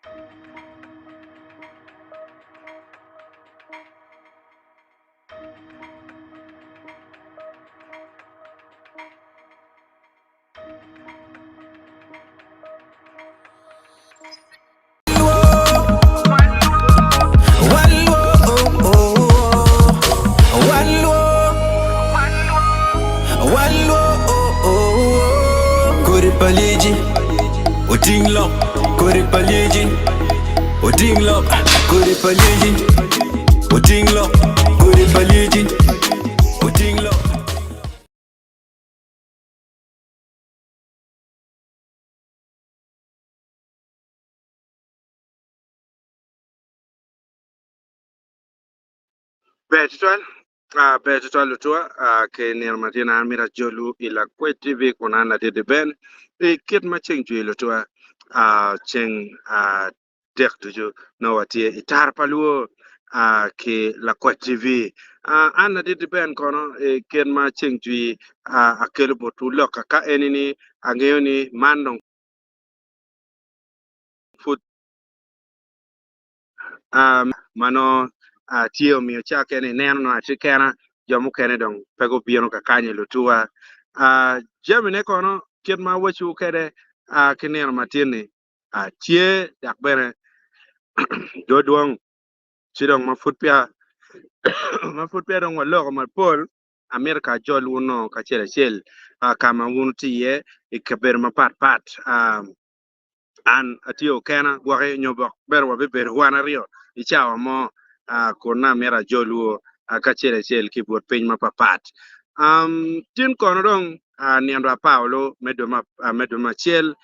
Kodi pa lyeci oting lok Kodi pa lyeci oting lok Kodi pa lyeci oting lok Kodi pa lyeci oting lok. Ber tutwal, ber tutwal lutuwa ki nino ma tye an mito ajolwu i Lakwec TV kun an ladit Ben i kit ma ceng cwer lutuwa ceng adek ducu nongo watye i tara pa luo ki Lakwec TV. An ladit Ben kono i kit ma ceng cwer akelo botwu lok ka eni-ni angeyo ni man dong pud ma nongo tye omiyo ca kene ineno nongo atye kena jo mukene dong pe gubino ka kanyo lutuwa. Jamine kono kit ma awacowu kwede ki nino matin-ni tye dok bene dwodwong ci dong ma pud peya ma pud peya dong waloko mapol amito ka ajol wun nongo kacel acel ka ma wun wutye iye i kabedo mapatpat. An atye kena gwoki nyo bok bene wabibedo wan aryo i cawa mo kun nongo amito ajolwu kacel acel ki i but piny mapatpat. Tin kono dong nino apar olu me dwe me acel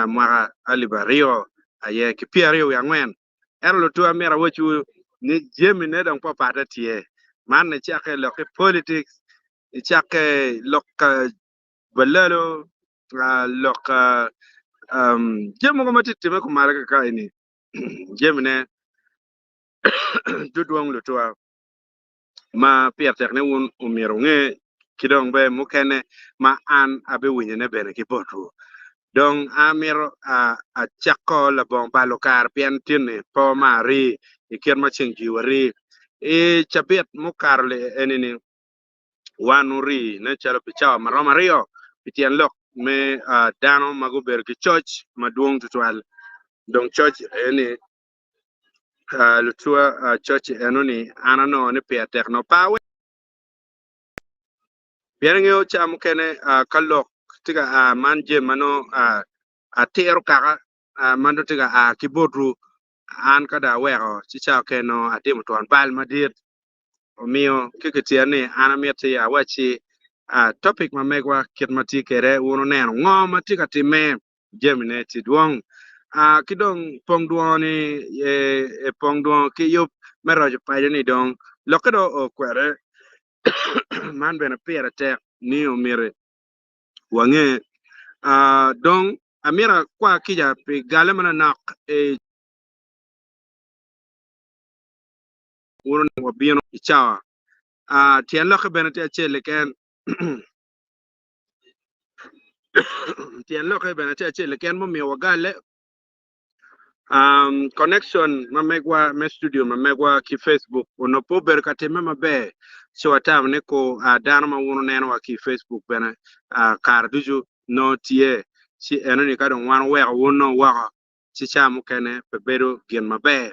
mwaka alip aryo aye ki pyeraryo wiye angwen. Ento lutwa amito awacwu ni jamine dong papatte tye. Man nicakke lok ki politics, nicakke lok balalo lok jami mogo ma tye timme kumalo kaka eni jamine dwodwong lutwa ma pire tek ni wun omyero wunge ki dong bene mukene ma an abiwinyone bene ki botwu. Dong amito acako labongo balo kare pien tin-ni pe wamar rii i kit ma ceng jwi warii. I cabit mukato eni-ni wan orii nen calo pi cawa ma romo aryo pi tyen lok me dano ma gubedo ki coc madwong tutwal. Dong coc eni lutuwa coc enoni an anongo ni pire tek nongo pe aweko pien ingeyo ca mukene ka lok tye ka a man jami ma nongo atiro kaka ma nongo tye ka a ki botwu an ka dong aweko ci ca mukene nongo atimo twon bal madit. Omiyo ki kityen ni an amiti awacci topic ma megwa kit ma tye kwede wun wuneno ngo ma tye ka timme jamine tye dwong ki dong pong dwongo ni pong dwongo ki yub me roco paco ni dong lokke dong oo kwede man bene pire tek ni omyero wange dong amito akwa kica pi gale manonok i Wun onongo wabino i cawa. Tyen lokke bene tye acel keken. Tyen lokke bene tye acel keken mumiyo wagalle. Um, connection ma megwa me studio ma megwa ki Facebook onongo pe obedo ka timme maber. Ci watamo ni ko uh, dano ma wun wunenowa ki i Facebook bene uh, kare ducu nongo tye. Ci enoni ka dong wan oweko wun nongo woko, ci ca mukene pe bedo gin maber.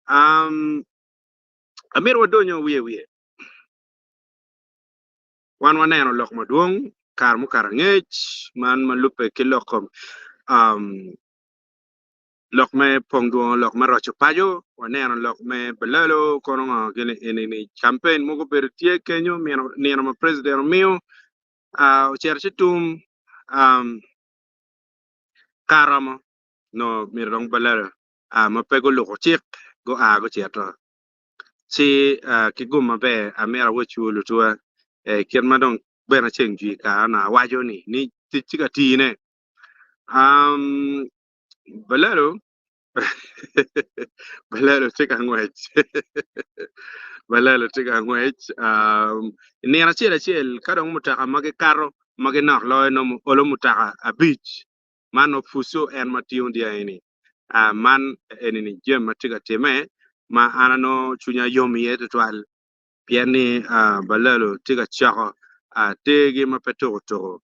Um, amito wadonyo wiye wiye. Wan waneno lok madwong kare mukato angec man ma lubbe ki lok kom um, lok me pong dwongo, lok me roco paco, waneno lok me balalo kono ngo gini eni ni campaign mogo obedo tye kenyo mino nino ma president omiyo uh, ocito ci tum um, karomo no myero dong balalo ma pe guluko cik gua gucito. Ci ki gum maber amito awocwu lutuwa kit ma dong bene ceng jwi kare onongo awaco ni ni tic tye ka tine. Balalo balalo tye ka ngwec balalo tye ka ngwec i nino acel acel ka dong mutoka ma gikato ma ginok loyo nongo olo mutoka abic man nongo puco en ma tingo dyangi-ni. Man eni-ni jami ma tye ka timme ma an anongo cwinya yom iye tutwal pien ni balalo tye ka coko tergi ma pe tuko tuko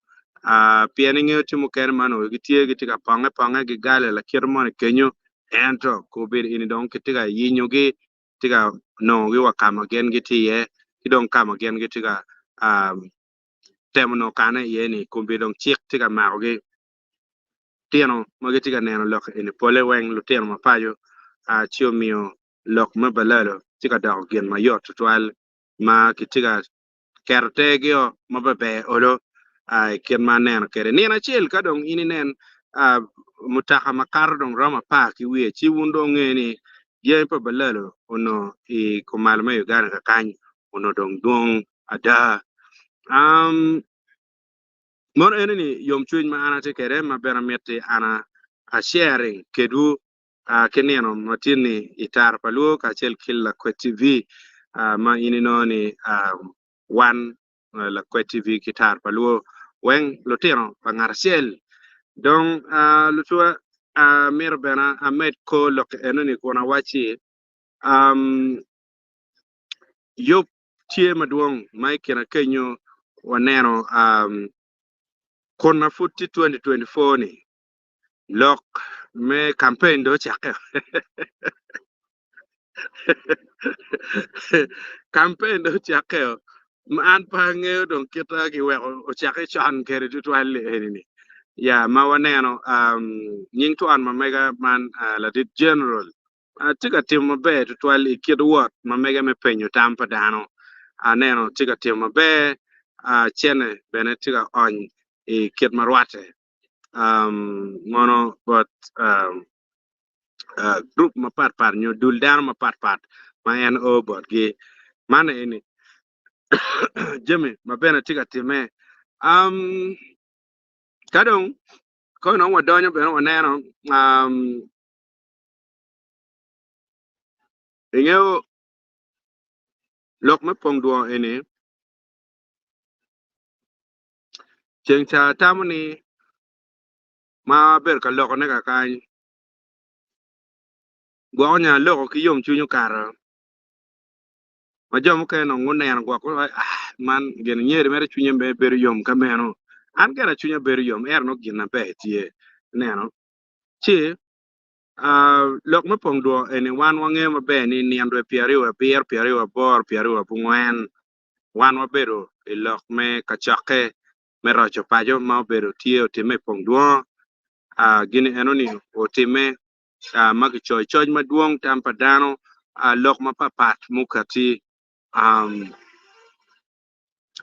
pien ingeyo tye mukene ma onongo gitye gitye ka ponge ponge gigale lakite moni kenyo ento kobedo eni dong kitye ka yenyogi tye ka nongogi wa ka ma gin gitye iye ki dong ka ma gin gitye ka temo nongo kane iye-ni kobedo dong cik tye ka makogi. Lutino ma gitye ka neno lok eni pole weng lutino ma paco ci omiyo lok me balalo tye ka doko gin mayot tutwal ma kitye ka keto tergio ma ber olo i kit ma aneno kwede. Nino acel ka dong in inen mutoka makato dong romo apar ki wiye ci wun dong wunge ni jami pa balalo onongo i kumalo me Uganda kakany onongo dong dwong ada. Mono eni ni yomcwiny ma an atye kwede ma bene amiti an a sharing kedwu ki nino ma tin-ni i Tara pa Luo kacel ki Lakwed TV ma in inongo ni wan Lakwed TV ki Tara pa Luo weng lutino pa ngat acel. Dong lutuwa amito bene amed kor lok eno-ni kun awacci yub tye madwong ma i kine kenyo waneno kun ma pud tye 2024 ni lok me campaign dong ocakke campaign dong ocakke ma an pe angeyo dong kita kiweko ocakke con kede tutwal eni ni ya ma waneno nying twon ma mega man ladit general Atye ka timo maber tutwal i kit wot ma mege me penyo tam pa dano. Aneno tye ka timo maber, cene bene tye ka ony i kit ma rwatte. Mono bot gurup mapatpat nyo dul dano mapatpat ma en o botgi. Man eni jami ma bene tye ka timme. Ka dong ka onongo wadonyo bene waneno Ingeyo lok me pong dwongo eni, ceng ca atamo ni ma abedo ka lokone kakany, gwok onyo aloko ki yomcwiny okato ma jo mukene dong guneno gwok guwaco ah man gin nyeri mere cwinye bedo yom ka meno an gire cwinya bedo yom ento nongo gin maber tye ineno ci Lok me pong dwo eni wan wangeyo maber ni nino dwe pyeraryo wiye abiro, pyeraryo wiye aboro, pyeraryo wiye abongwen wan wabedo i lok me kacokke me roco paco ma obedo tye otimme i pong dwo. Gin enoni otimme ma kicoyo coc madwong, tam pa dano, lok mapatpat mukati.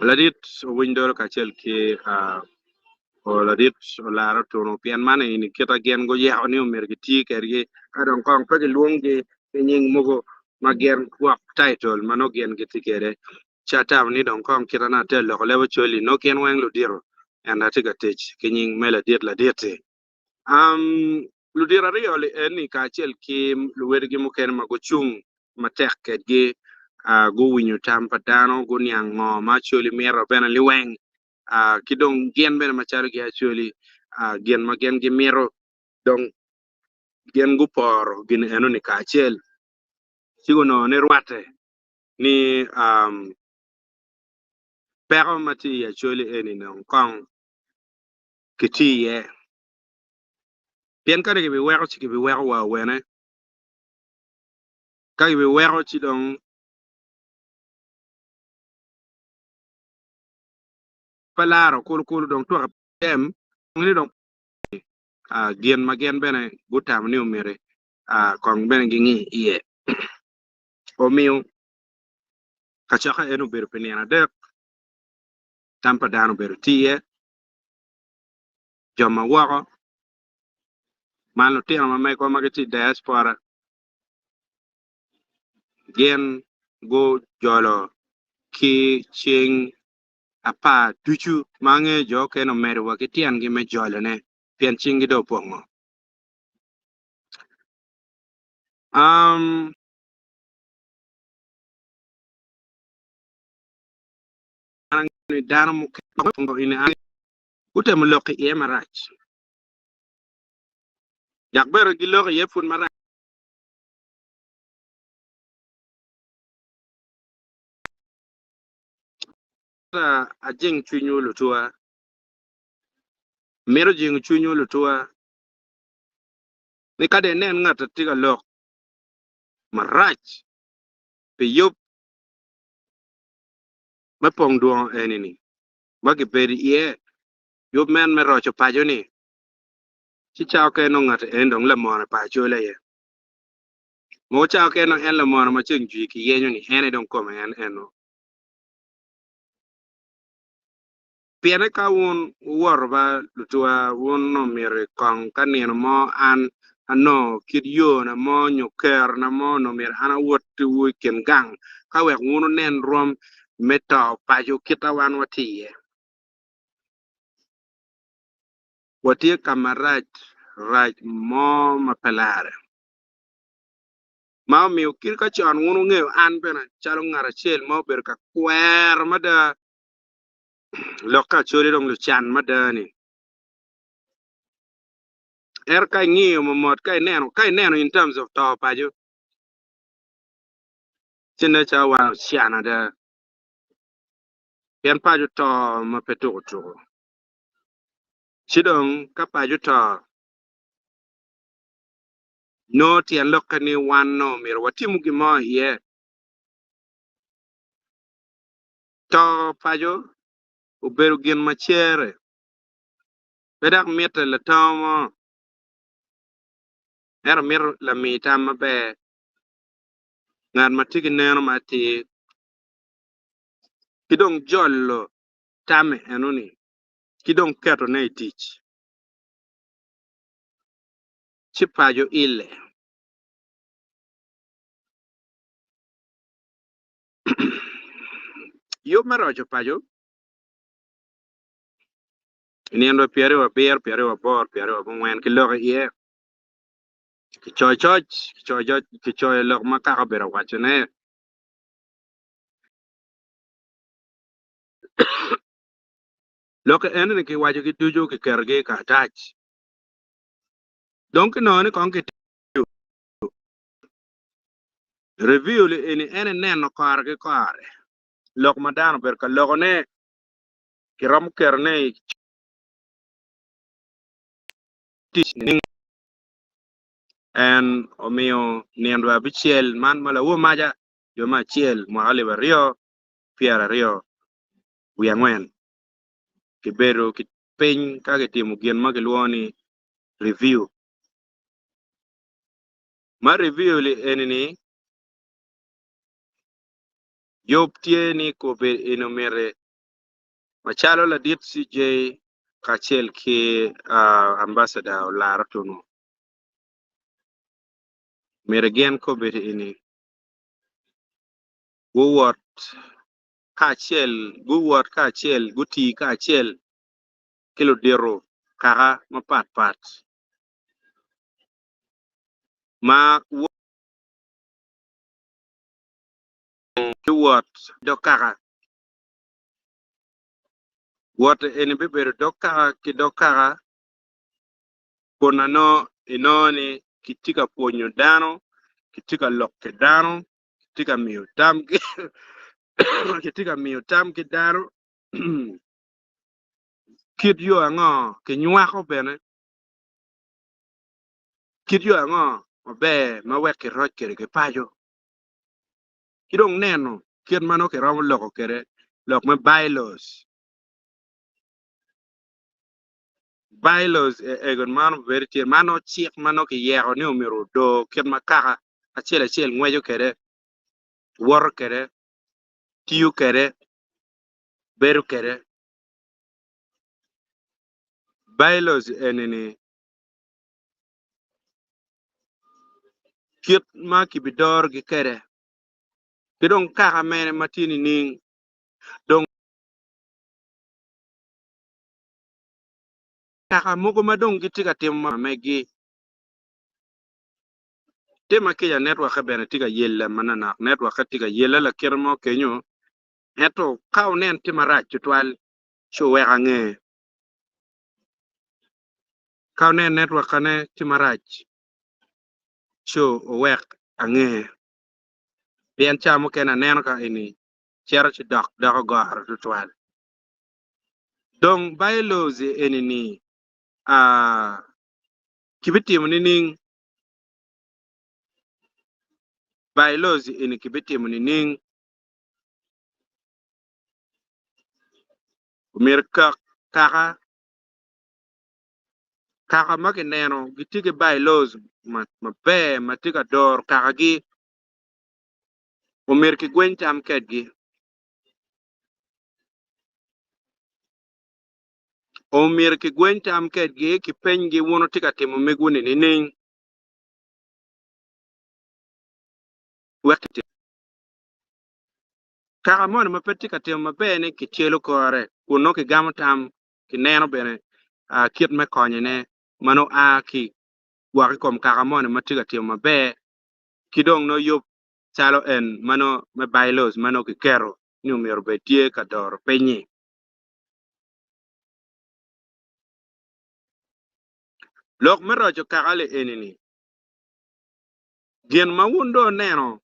Ladit owiny dolo kacel ki ladit olara otuno pien man eni kita gin guyeko ni omyero giti kedgi ka dong kong pe gilwonggi ki nying mogo ma gin gwok title ma nongo gin gitye kwede ci atamo ni dong kong kita na ate loko leb Acholi nongo gin weng ludito ento atye ka tic ki nying me ladit ladit-ti. Ludito aryo-li eni kacel ki luwedigi mukene ma gucung matek kedgi guwinyo tam pa dano, guniang ngo ma Acholi mito bene liweng ki dong gin bene macalo gi Acholi gin ma gin gimito dong gin guporo gin enoni kacel ci gunongo ni rwatte ni peko ma tye i Acholi eni dong kong kitye iye. Pien kadi gibiweko ci gibiweko wa awene, ka gibiweko ci dong pe laro kulu kulu dong twaka pyem ni dong gin ma gin bene gutamo ni omyero kong bene gingi iye. Omiyo kacokke en obedo pi nino adek, tam pa dano obedo tye iye. jo ma woko, man lutino ma megwa ma gitye i diaspora, gin gujolo ki cing apar ducu ma angeyo jo okene omedo wa ki tyengi me jolone pien cinggi dong opongo. Um, dano mukene Gutemo lok iye marac. Dok bene giloko iye pud marac. Ajing cwinywu lutuwa. Mito jingo cwinywu lutuwa ni ka dong inen ngat a tye ka lok marac pi yub me pong dwongo eni-ni ma gibedo iye, yub men me roco paco-ni, ci cawa okene nongo ngat eni dong lamone pa Acholi aye. Mogo cawa okene nongo en lamone ma ceng jwi ki yenyo-ni en aye dong kome en eno. Piene ka wun wuwoto ba lutuwa, wun onongo myero kong ka nino mo an anongo kit yona mo nyo kerona mo onongo myero an awotwu i kin gang ka wek wun wunen rwom me to paco kit a wan watye iye. Watye ka marac rac mo ma pe larre, ma omiyo kit ka con wun wungeyo an bene calo ngat acel ma obedo ka kwero mada lok ka Acholi dong lucan mada-ni. Ento ka ingiyo momot, ka ineno, ka ineno in terms of to paco, ci nen calo wan ocan ada. Pien paco to ma pe tuko tuko. Ci dong ka paco to, nongo tyen lokke ni wan nongo myero watimu gin mo iye. To paco obedo gin ma cere, pe dok mitte latango mo, ento mito lami tam maber, ngat ma tye ki neno ma atir, ki dong jolo tamme enoni ki dong ketone i tic, ci paco ile. Yub me roco paco i nino 27, 28, 29 ki lok iye. Kicoyo coc, kicoyo lok ma kaka obedo wacone. Lok enoni kiwacogi ducu kiketogi i karatac. Dong kinongo ni kong kitiyo review eni en ineno kore ki kore lok ma dano obedo ka lokone kiromo ketone i tic nining? En omiyo nino abicel man ma lawor maca dwe me acel mwaka alip 2024 kibedo ki piny ka kitimo gin ma kilwongo ni review. Ma review li eni ni yub tye ni kobedi eni omiti macalo ladit CJ kacel ki ambassador Olara Otunu myero gin kobedi eni guwot kacel guwot kacel guti kacel ki ludito kaka mapat pat ma wot dog kaka. Wot eni bibedo dog kaka ki dog kaka kun anongo inongo ni kitye ka pwonyo dano, kitye ka lok ki dano, kitye ka miyo tam kitye ka miyo tam ki dano kit yo ango kinywako bene Kit yo ango maber ma wek kiroc kwede ki paco? Ki dong neno kit ma nongo kiromo loko kwede lok me bylaws. Bylaws ego man obedo tye ma nongo cik ma nongo kiyeko ni omyero odor kit ma kaka acel acel ngweco kwede, woto kwede, tiyo kwede, bedo kwede. Bylaws eni-ni kit ma kibidorogi kwede, ki dong kaka mene ma tye nining. Dong kaka mogo ma dong gitye ka timo ma megi. Tim akica netwokke bene tye ka yelle manonok, netwokke tye ka yelle lakite mo kenyo, ento ka wunen tye marac tutwal ci wuwek ange. Ka wunen network-kane tye marac, ci wuwek ange, pien ca mukene aneno ka eni cito ci dok doko goro tutwal. Dong bylaws eni-ni kibitimo nining? Bylaws eni kibitimo nining? Omyero kak kaka Kaka ma kineno gitye ki bylaws maber ma tye ka doro kakagi omyero kigweny tam kedgi. Omyero kigweny tam kedgi kipenygi wun wutye ka timo megwu-ni nining? Wek kitim. Kaka moni ma pe tye ka timo maber-ni kicelo kore kun nongo kigamo tam kineno bene kit me konyone ma nongo a ki gwok i kom kaka moni ma tye ka timo maber ki dong nongo yub calo en ma nongo me bylaws ma nongo kiketo ni omyero obed tye ka doro piny-nyi. Lok me roco kaka-li eni-ni, gin ma wun dong wuneno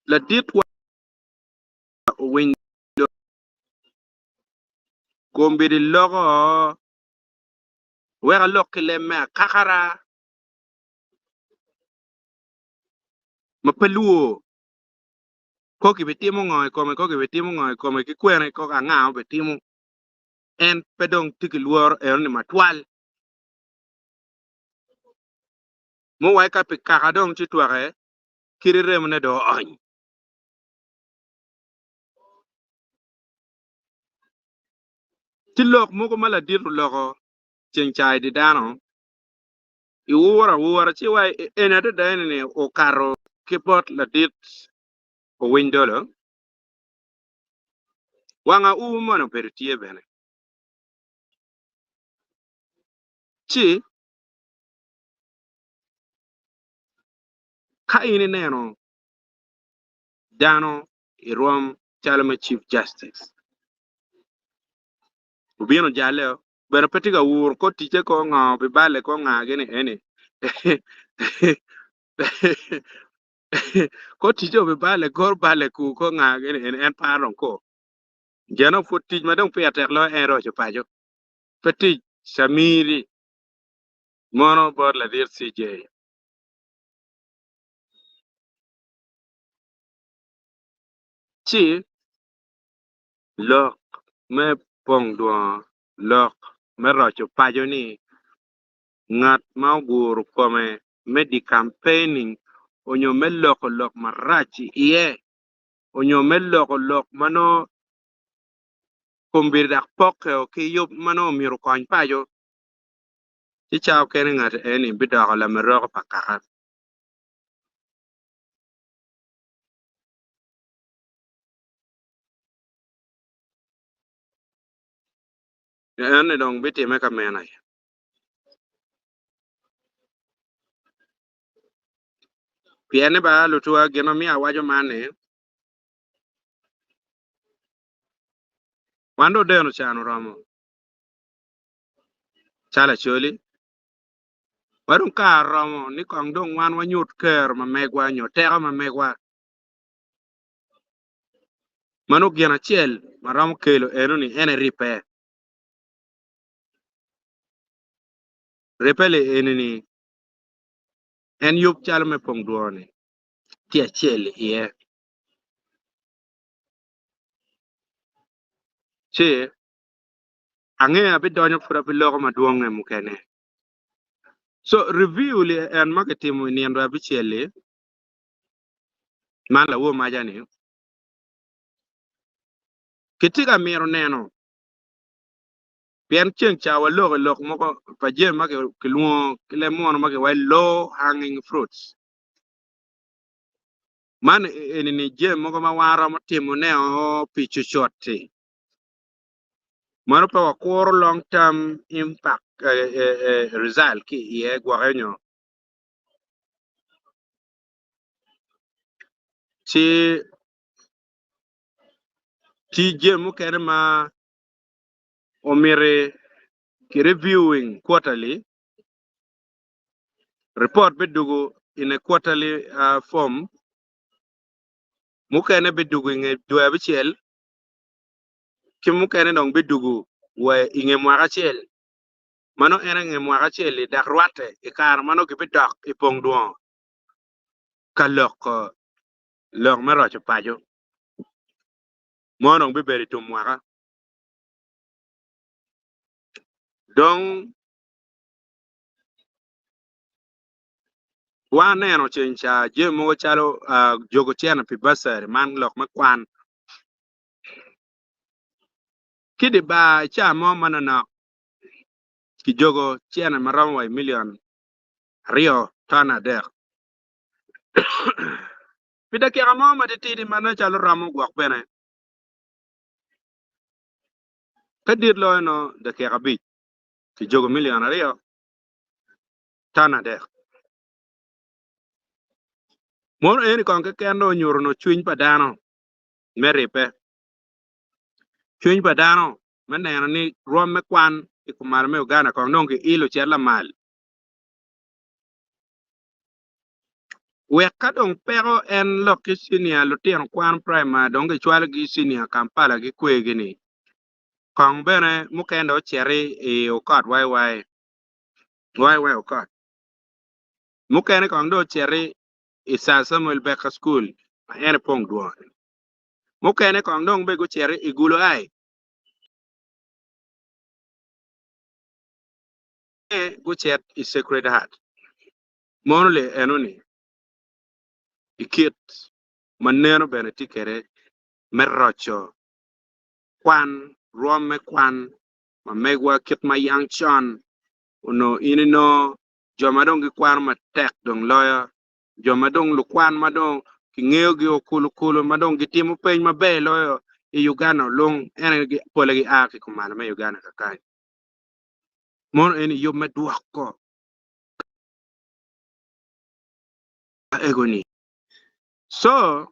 laditwa owiny Kombeddi loko wek alok ki leb me akakara ma pe lwor. Ko kibitimo ngo i kome, ko kibitimo ngo i kome, ki kwene ko anga obitimo. En pe dong tye ki lworo enoni matwal. Muwai ka pi kaka dong ci twake kite remone dong oony. Tye lok mogo ma ladit oloko ceng ca i dye dano, iwuro awura ci wa eni adada eni okato ki bot ladit Owiny Dolo, wang aur moni obedo tye bene. Ci ka in ineno dano i rwom calo me Chief Justice. Obino ojale o, bene pe tye ka uro kor ticce ko ngo bibale ko nga gini eni. Kor ticce obibale kor bale ku ko nga gini eni en paro dong ko. Jeno pud tic ma dong pire tek loyo en roco paco. Pe tic Samiri mono bot ladit CJ. Ci lok me pong dwongo lok me roco paco ni ngat ma oguro kome me decampaigning onyo me loko lok marac iye onyo me loko lok ma nongo kombeddi dok pokke ki yub ma nongo myero okony paco ci ca okene ngat eni bidoko lameroko pa kaka. Eni dong bitimme ka mene? Pien ni ba lutuwa gin ma miyo awaco man ni, wan dong odeno can oromo calo Acholi. Ma dong kare oromo ni kong dong wan wanyut kero ma megwa nyo teko ma megwa. Ma nongo gin acel ma romo kelo eno-ni en aye ribbe. Ribbe li eni-ni en yub calo me pong dwor-ni tye acel iye. Ci angeyo abidonyo pud abiloko madwonge mukene. So review li en ma kitimo i nino abicel-li man lawor maca ni kitye ka mito neno pien ceng ca waloko i lok mogo pa jami ma kilwongo ki leb munu ma kiwaco low hanging fruits man eni ni jami mogo ma wan romo timone o pi cucut-ti. Meno pe wakuro long term impact result ki iye gwoke nyo ci tye jami mukene ma omiti Ki reviewing quarterly report bidugu in a quarterly form mukene bidugu inge dwe abicel ki mukene dong bidugu wa inge mwaka acel ma nongo en inge mwaka acel-li dok rwatte i kare ma nongo gibidok i pong dwongo ka loko lok me roco paco mo dong bibedo i tum mwaka. Dong waneno ceng ca jami mogo calo jogo cene pi bursary man lok me kwan ki di bar i ca mo manonok kijogo cene ma romo wa i million aryo ton adek pi dakika mo matitidi ma nen calo romo gwok bene Ka dit loyo nongo dakika abic, kijogo milion aryo ton adek. Mono eni kong keken dong onyuto nongo cwiny pa dano me ribbe, cwiny pa dano me neno ni rwom me kwan i kumalo me Uganda kong dong kiilo ocit lamal. Wek ka dong peko en lok ki cinia lutino kwan praimar dong kicwalogi i cinia Kampala ki kwegi ni kong bene mukene dong ociti i okot YY YY okot mukene kong dong ociti i Sir Samuel Baker School ma en ipong dwong mukene kong dong bene guciti i Gulu High gucit i Sacred Heart. Mono le enoni i kit ma neno bene tye kwede me roco kwan, rwom me kwan ma megwa kit ma yang con onongo in inongo jo ma dong gikwano matek dong loyo, jo ma dong lukwan ma dong kingeyogi okulu kulu ma dong gitimo peny maber loyo i Uganda olung en aye pole gia ki kumalo me Uganda kakany. Mono eni yub me dwoko ego-ni. Co,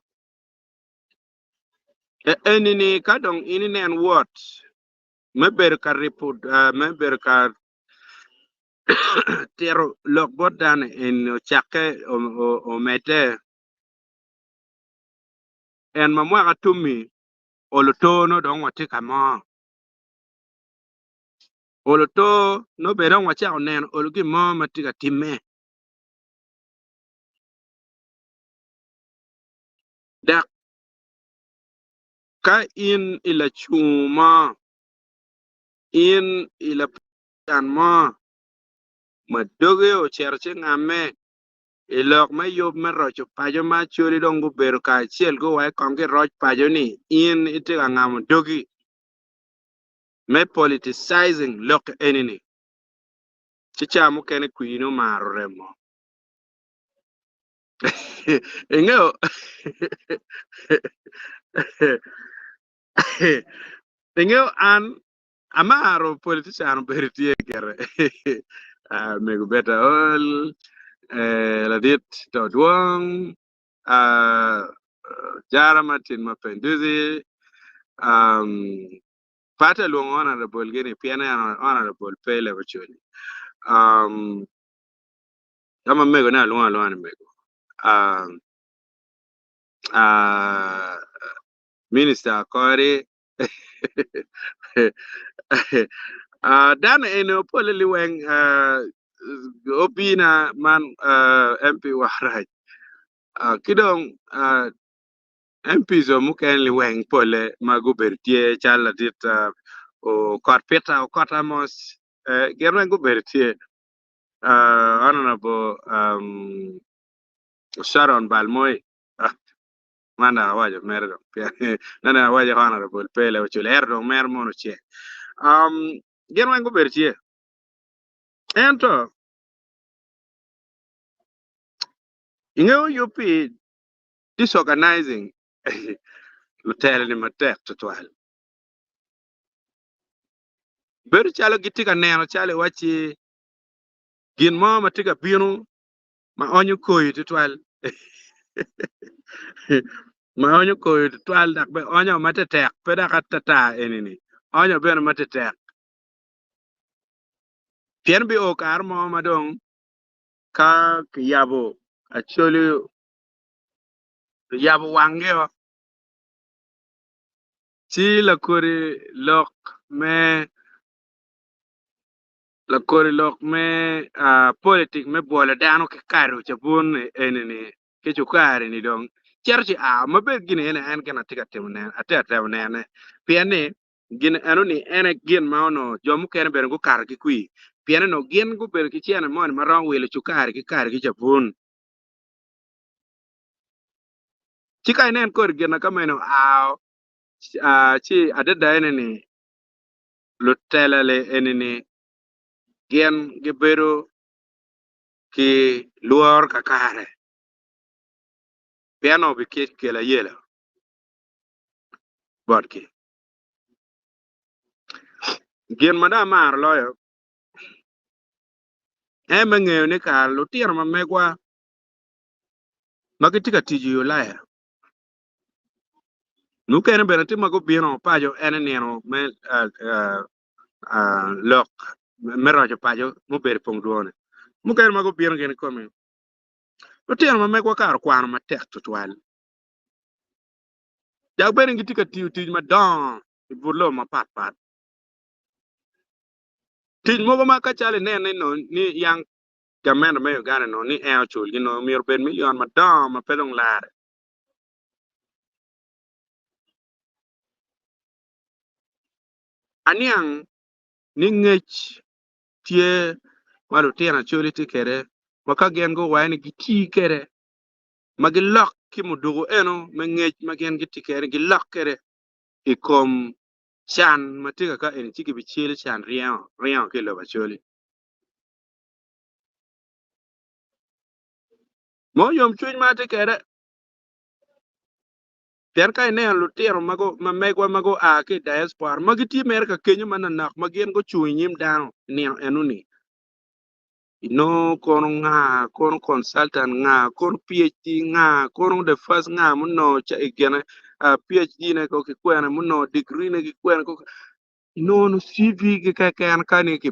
eni-ni ka dong in inen wot me bedo ka ripo, me bedo ka tito lok bot dano eni ocakke omedde, en ma mwaka tummi olo to nongo dong watye ka mo. Olo to nongo bene dong wacako neno olo gin mo ma tye ka timme. Dok ka in i lacungo mo, in i lacan mo ma doge ocito ci ngamme i lok me yub me roco paco ma Acholi dong gubedo kacel guwek kong giroc paco-ni, in itye ka ngamo dogi. Me politicizing lok eni ni ci ca mukene kwir ni omaro remo. Ingeyo ingeyo an amaro politician obedo tye gire mego Betta Ol, ladit to dwong, Jara Martin Mapenduzi, Pe atye lwongo honorable gini pien en honorable pe i leb Acholi. Um, ka ma mego ne alwongo alwonga ni mego. Um, uh, minister Akori uh, dano eni opole liweng uh, obina man uh, MP Waraj uh, ki dong uh, MPs o mukene liweng pole ma gubedo tye calo ladit Okot Peter Okot Amos gin weng gubedo tye Honourable Sharon Balmoyi man dok awaco mere dong nene awaco Honourable pe ocul ento dong mere mono ocek gin weng gubedo tye ento ingeyo yub pi Disorganizing lutela-ni matek tutwal. Bedo calo gitye ka neno calo iwacci gin mo ma tye ka bino ma onyo koyo tutwal ma onyo koyo tutwal dok bene onyo ma tetek pe dok atata eni-ni onyo bene ma tetek. Pien bio kare mo ma dong ka kiyabo Acholi kiyabo wangio ci lakodi lok me lakodi lok me politik me bwolo dano ki kado cabun eni-ni ki cukari-ni dong cito ci a ma bed gin eni en gin atye ka timo nene atye ka temo nene pien ni Gin enoni en aye gin ma onongo jo mukene bene gukato ki kwir, pien onongo gin gubedo ki cene moni ma romo wilo cukari ki kado ki cabun. Ci ka inen kodi gin ma meno oa, ci adada ene ni lutela-li eni-ni gin gibedo ki lworo kakare, pien onongo bikelo ayela botgi. Gin ma dong amaro loyo en me ngeyo ni kare lutino ma megwa ma gitye ka tic i Ulaya mukene bene tye ma gubino paco en i nino me lok me roco paco mubedo i pong dwone mukene ma gubino gin kikome lutino ma megwa kare okwano matek tutwal Dok bene gitye ka tiyo tic madongo i but lobo mapatpat. Tic mogo ma ka calo inene nongo ni yang gamente me Uganda nongo ni en oculgi nongo myero obed milion madongo ma pe dong lare. Aniang ni ngec tye ma lutino Acholi tye kwede ma ka gin guwaco ni giti kwede ma gilok ki muduku eno me ngec ma gin gitye kwede gilok kwede i kom can ma tye ka ka eni ci gibicelo can ryengo ryengo ki i lobo Acholi. Mo yomcwiny ma atye kwede pien ka ineno lutino ma megwa ma gua ki i diaspora ma gitye mere ka kenyo manonok ma gin gucung i nyim dano i nino enoni Inongo kono nga, kono consultant nga, kono PHD nga, kono the first nga munongo ca i gine PHD ne ko ki kwene munongo degree ne ki kwene ko inongo no CV gi keken ka ni ki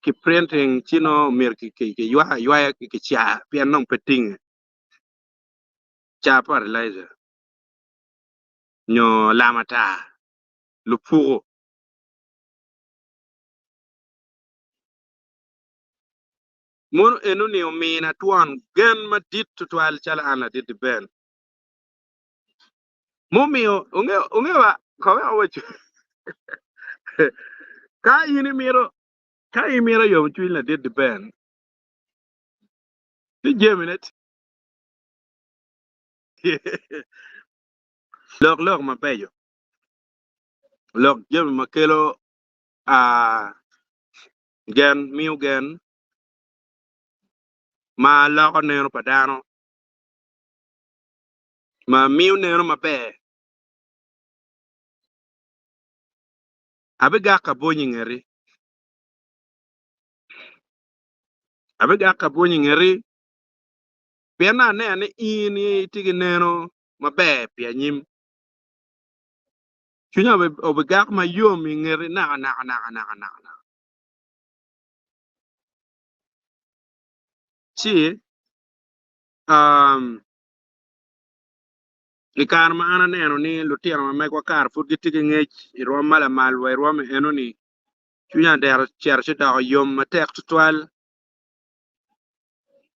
ki printing ci nongo myero ki ki ywa aywaya ki kicaa pien dong pe tinge caa fertilizer nyo lama tar lupuko. Mono enoni omina twon gen madit tutwal calo an ladit Ben. Mumiyo ongewa kowe awaco ka in imito ka imito yomcwiny ladit Ben ci jamine tye lok lok mabeco lok jami ma kelo Gen miyo gen ma loko neno pa dano, ma miyo neno maber. Abigak abwony i ngeti, abigak abwony i ngeti, pien aneno ni in itye ki neno maber pi anyim. Cwinya obigak mayom i ngeti nakanaka nakanaka. Ci i kare ma an aneno ni lutino ma megwa kare pud gitye ki ngec i rwom ma lamal wa i rwom eno-ni, cwinya odero ocito ci odoko yom matek tutwal.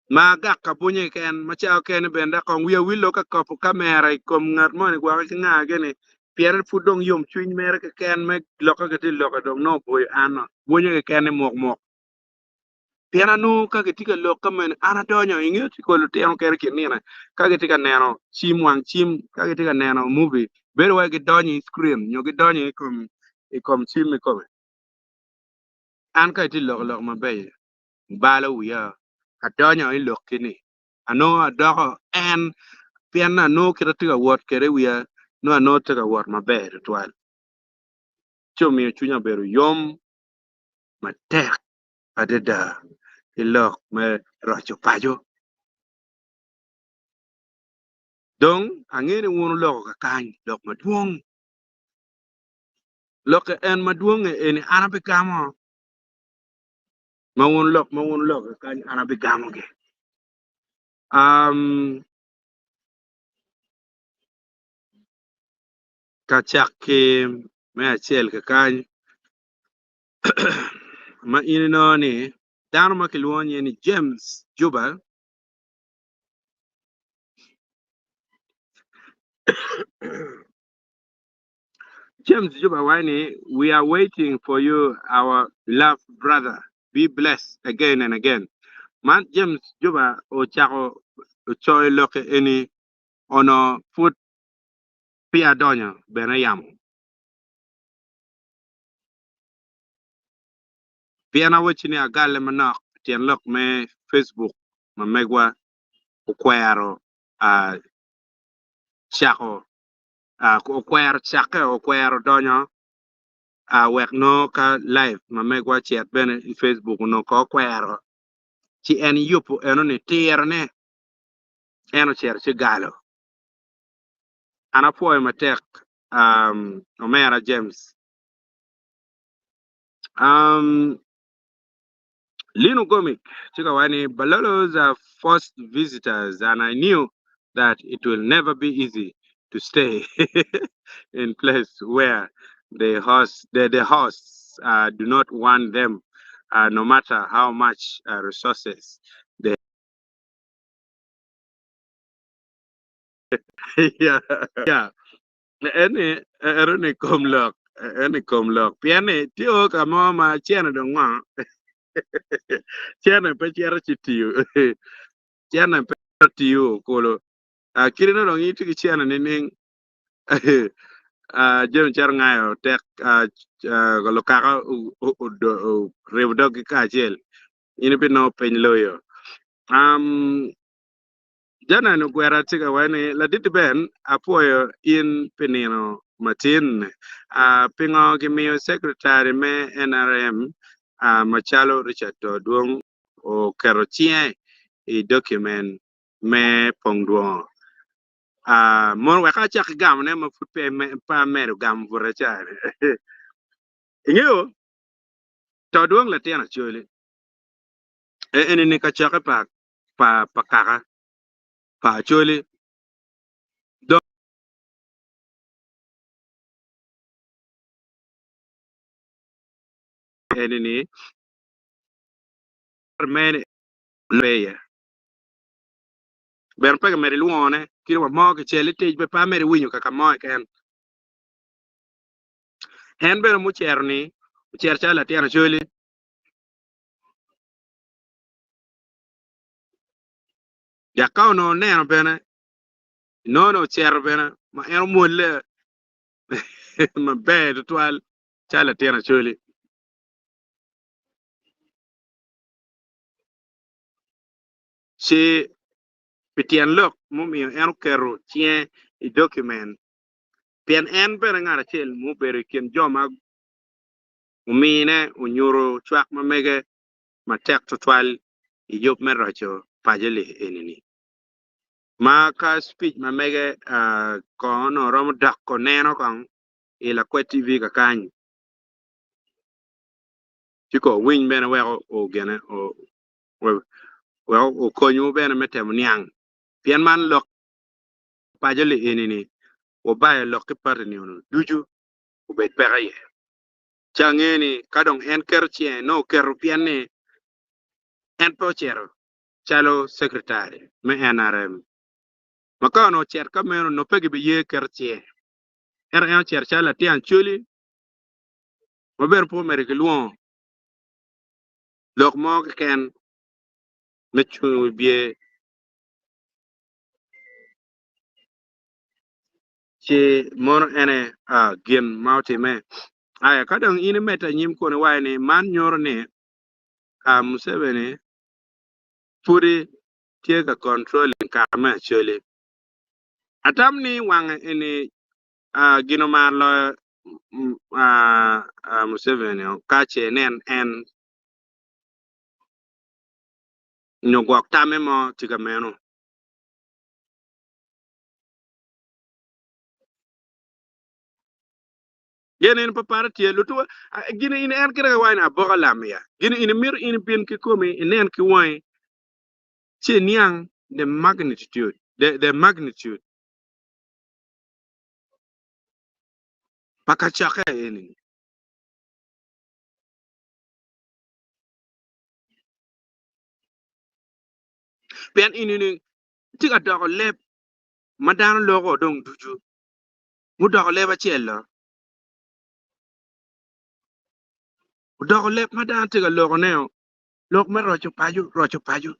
Ma agak ka bwunye keken ma ca okene bene dok kong wiya wil ka kopo kamera i kom ngat moni gwoki ki nga gini pien pud dong yomcwiny mere keken me lokke gitye lokke dong nongo oboyo an no bwunye keken ni muk muk pien anongo ka gitye ka lok ka mene an adonyo ingeyo ci ko lutino kene kin nino ka gitye ka neno cim wang cim ka gitye ka neno movie bedo wai gidonyo i screen nyo gidonyo i kom i kom cim kikome an ka itye loko lok mabeco balo wiya adonyo i lokki-ni, anongo adoko en, pien anongo kit atye ka wot kwede i wiya, nongo anongo tye ka wot maber twatwal. Ci omiyo cwinya obedo yom matek adada ki lok me roco paco. Dong angeyo ni wun wuloko kakany lok madwong. Lokke en madwonge eni an abigamo. Ma wun lok ma wun loko kany an abigamogi. Um, ka cakki me acel kakany ma in inongo ni dano ma kilwongo nyinge ni James Juba James Juba waco ni we are waiting for you our beloved brother be blessed again and again. Man James Juba ocako coyo lokke eni ono pud peya donyo bene yamo. Pien awacci ni agalle manok tyen lok me Facebook ma megwa okwero cako okwero cakke okwero donyo wek nongo ka live ma megwa cet bene i Facebook onongo ko okwero ci en yubo eno-ni tirone en ocito ci galo. An apwoyo matek omera James. Lino Gomic tye ka waco ni Balolos are forced visitors and I knew that it will never be easy to stay in place where the host, the, the hosts uh, do not want them uh, no matter how much uh, resources they yeah, yeah. Eni ero ni kom lok eni kom lok pien ni tye o ka mo ma cene dong ngo cene pe cito ci tiyo cene pe tiyo kulu kit no dong itye ki cene nining jami cito ngayo tek lukaka oribo doggi kacel in ibinongo piny loyo. Janan ogwera tye ka waco ni, Ladit Ben, apwoyo in pi nino matin. Pingo gimiyo Secretary me NRM macalo Richard Todwong oketo cinge i document me pong dwongo? Mono wek acak ki gamone ma pud pe amedo gamo bute ca-ni. Ingeyo, Todwong latin Acholi. Eni-ni kacokke pa pa pa kaka pa Acholi dong eni ni mene peye bene pe kimedo ilwongone kit wa mo kicel itic be pe amedo iwinyo kaka mo keken en bene mucero ni ocero calo latin Acholi. Dok ka onongo oneno bene, inongo ni ocito bene ma en omwolle maber twatwal calo latin acholi. Ci pi tyen lok mumiyo en oketo cinge i document, pien en bene ngat acel mubedo i kin jo ma omine onyuto cwak ma mege matek tutwal i yub me roco paco-li eni-ni. Ma ka speech ma mege kong onongo romo doko neno kong i Lakwed TV kakany, ci ko winy bene weko ogene weko okonywu bene me temo niang pien man lok paco-li eni-ni wabayo lok ki party-ni ono ducu obed peko iye. Ci angeyo ni ka dong en keto cinge, nongo oketo pien ni en pe ocito calo secretary me NRM. Ma ka onongo ocito ka meno, onongo pe gibiye keto cinge. Ento en ocito calo latin Acholi ma bene pe omedde ki lwongo lok mo keken me cung i wi bye. Ci mono ene gin ma otimme. Aya, ka dong in imedde anyim kun iwaco ni man nyuto ni Museveni pudi tye ka controlling kaka me Acholi. Atam ni wange eni gin omar loyo Museveni ka ce inen en nyo gwok tamme mo tye ka meno. Gin in papara tye lutuwa gin in en kite ka waco ni aboka lam ya. Gin in imito in ibin ki komi inen ki wangi ci iniang the magnitude the magnitude pa kacokke eni. Pien in ini tye ka doko leb ma dano loko dong ducu mudoko leb acel-lo. Odoko leb ma dano tye ka lokone-o, lok me roco paco, roco paco.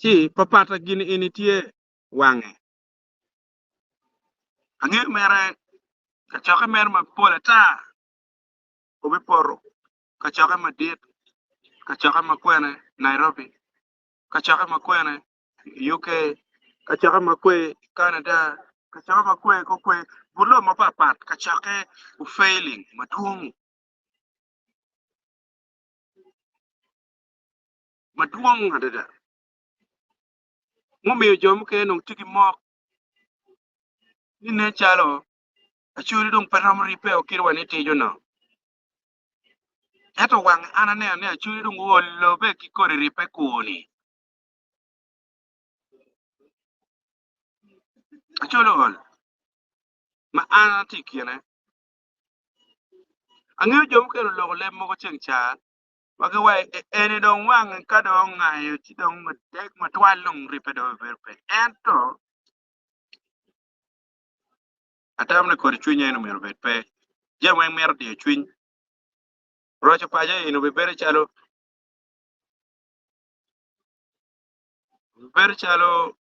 Ci papata gin eni tye wange. Angeyo mere kacokke mere mapol ata obipoto kacokke madit, kacokke ma kwene Nairobi, kacokke ma kwene UK, kacokke ma kwe Canada, kacokke ma kwe ko kwe but lobo mapat pat kacokke ofailing madwong madwong adada mumiyo jo mukene dong tye ki mok ni nen calo Acholi dong pe romo ribbe o kit wa ni tijo no. Ento wang an aneno ni Acholi dong olo be ki kodi ribbe kur ni. Acholi ool ma an atye i kine. Angeyo jo mukene oloko leb mogo ceng ca ma giwaco eni dong wang ka dong ongayo ci dong matek matwal dong ribbe dong obedo pe. Ento Atamo ni kodi cwiny eni myero obed pe. Jami weng mito diyo cwiny. Roco paco eni obibedo calo obibedo calo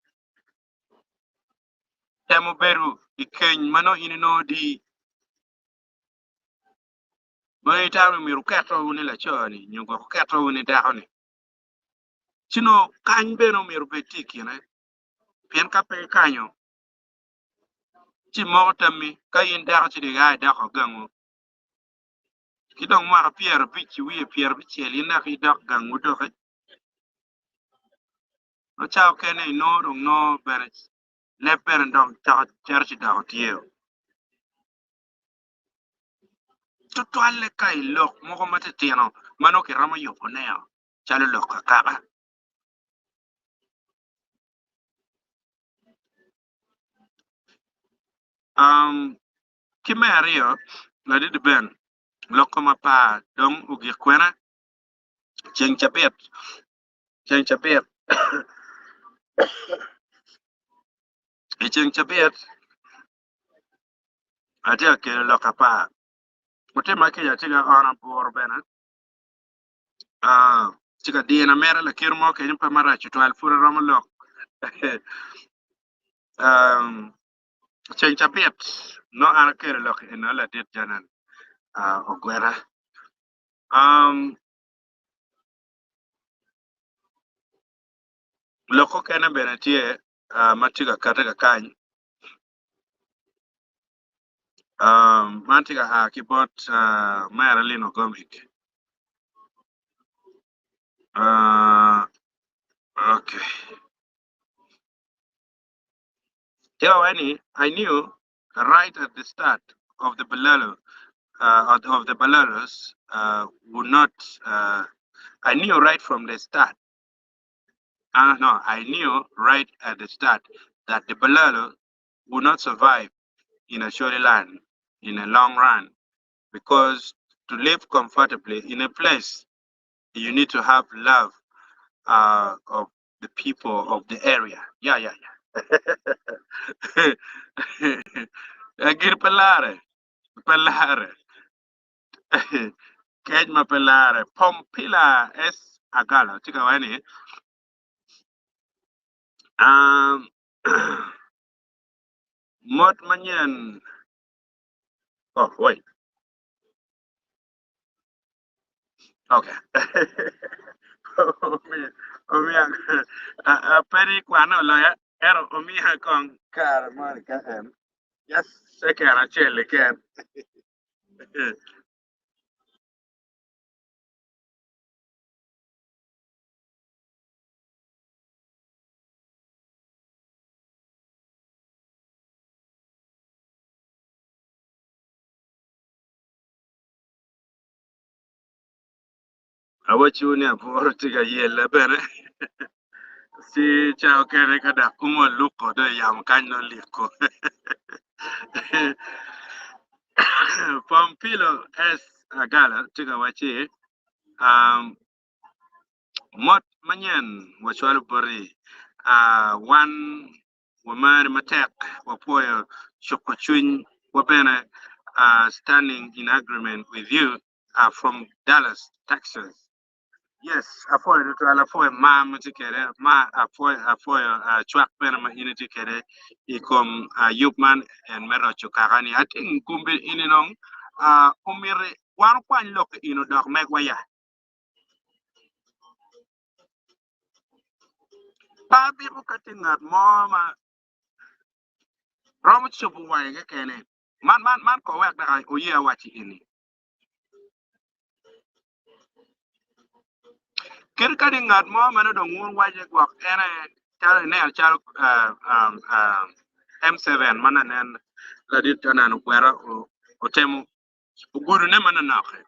temo bedo i keny ma nongo in inongo dii ma itamo ni myero wuketo ni laco-ni nyo gwok wuketo ni dako-ni. Ci nongo kany bene myero obed tye i kine pien ka pe ikanyo ci moko tammi ka in dako ci dong ia idoko gangu ki dong mwaka 50 ki wiye 90 in dok idok gangu doki ma ca okene inongo dong nongo bene leb bene dong cako cito ci doko tye tutwalle ka i lok mogo matitino ma nongo kiromo yubone-o calo lok akaka. Um, ki me aryo, ladit Ben, lok kom apar dong ogik kwene? Ceng cabit, ceng cabit, i ceng cabit atye ka kelo lok apar. Otima kica atye ka ono aburu bene. Ah, tye ka dina mere lakit mo kenyo pe marac tutwal pud aromo lok. Um, ceng cabit no an akelo lok eno ladit janan uh, ogwera. Um, lok okene bene tye uh, ma tye ka kate kakany. Um, man tye ka a ki bot uh, Mera Lino Gomik. Uh, okay. Tell Annie, I knew right at the start of the Balalo, of the Balalos would not. I knew right from the start. No, I knew right at the start that the Balalo would not survive in Acholi land in a long run, because to live comfortably in a place, you need to have love of the people of the area. Yeah, yeah, yeah. Gir pe lare, pe lare. Kec ma pe lare. Pompila S. Agalo. Tye ka waco ni, um, mot manyen. Oh, wait. Okay. Omiya pe ni kwane oloya ento omiya kong kare mo ni ka en just second acel keken. Awacciwu ni abworo tye ka yelle bene ci ca okene ka dok umo luko dong i yamo kany nongo liko. Pompilo S. Agala tye ka wacci um, mot manyen wacwalo boti uh, wan wamari matek wapwoyo cuko cwiny wa bene uh, standing in agreement with you uh, from Dallas, Texas. Yes, apwoyo tutwal, apwoyo mar ma tye kwede, ma apwoyo apwoyo uh, cwak bene ma in itye kwede i kom uh, yub man en me roco kaka-ni. I think kumbi ini dong uh, omiti wan okwany lok in odok megwa ya. Pe abiko ka tye ngat mo ma romo cobo wange kekene. Man man man ko wek dok oye awaci eni. Kadi kadi ngat mo ma nongo dong wun waco ni gwok en aye calo ineno calo M7 ma nanen ladit Anan Okwera otemo ogudone manonok-ki.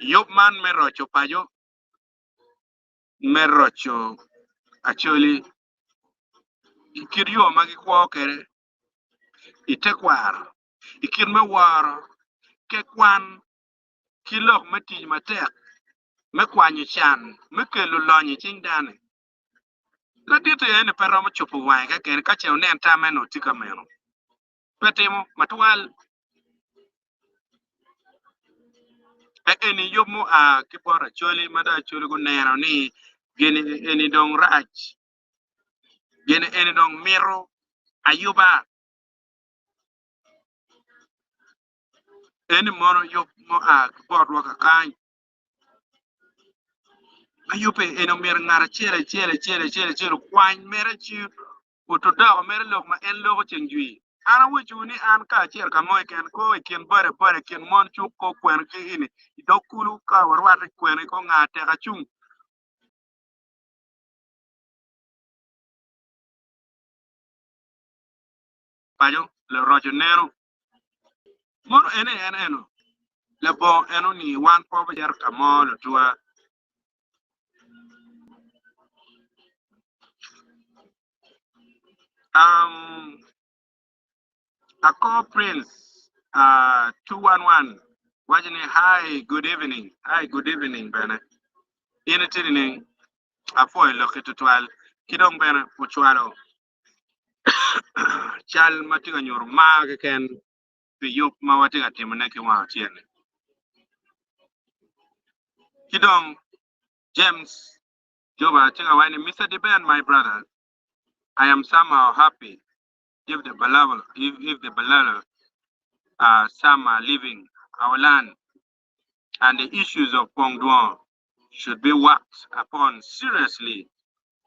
Yub man me roco paco me roco Acholi i kit yo ma gikwo kwede i tekwaro, i kit me woro, ke kwan, ki lok me tic matek me kwanyo can me kelo lonyo i cing dano. Ladit eni pe romo cobo wange keken ka ce onen tamme nongo tye ka meno. Pe timo matwal. Eni yub mua ki bot Acholi ma dong Acholi guneno ni gin eni dong rac, gin eni dong mito ayuba. Eni mono yub mua ki botwa kakany. Ma yubbe eni omyero ngat acel acel acel acel acel okwany mere ci otodoko mere lok ma en loko ceng jwi. An awacowu ni an ka acito ka mo keken, ko i kin bode bode, i kin mon cuk ko kwene ki ini, i dog kulu ka warwatte kwene ko nga tek acung paco luroco neno. Mono ene en eno labongo eno ni wan pe wabicito ka mo lutwa. Um, Ako Prince 211 waco ni hi good evening, hi good evening bene. In itye nining? Apwoyo lokki tutwal. Ki dong bene ocwalo cal ma tye ka nyuto mar keken pi yub ma watye ka timone ki wang acel-li. Ki dong James Juba tye ka waco ni, Mister Deben, my brother, I am somehow happy if the Balalo, if the Balalo uh, some are leaving our land and the issues of Pongdwong should be worked upon seriously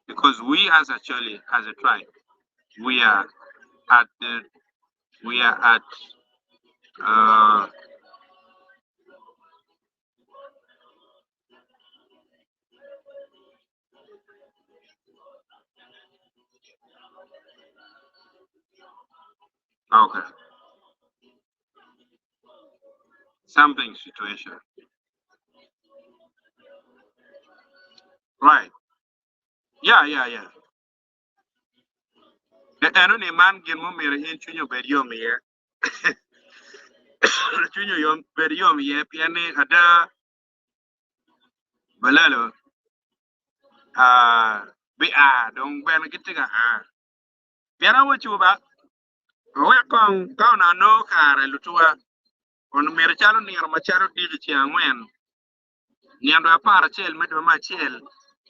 because we as Acholi, as a tribe, we are at the, we are at, uh, okay, something situation. Right. Yeah, yeah, yeah. Eno ni man gin mumito in cwinyi obed yom iye. Cwinyi oyom bed yom iye pien ni ada balalo ah, bi a dong bene gitye ka a. Pien awaco ba wek kong ka onongo anongo kare lutuwa onongo myero calo nino macalo diki ceng angwen Nino 11 me dwe me acel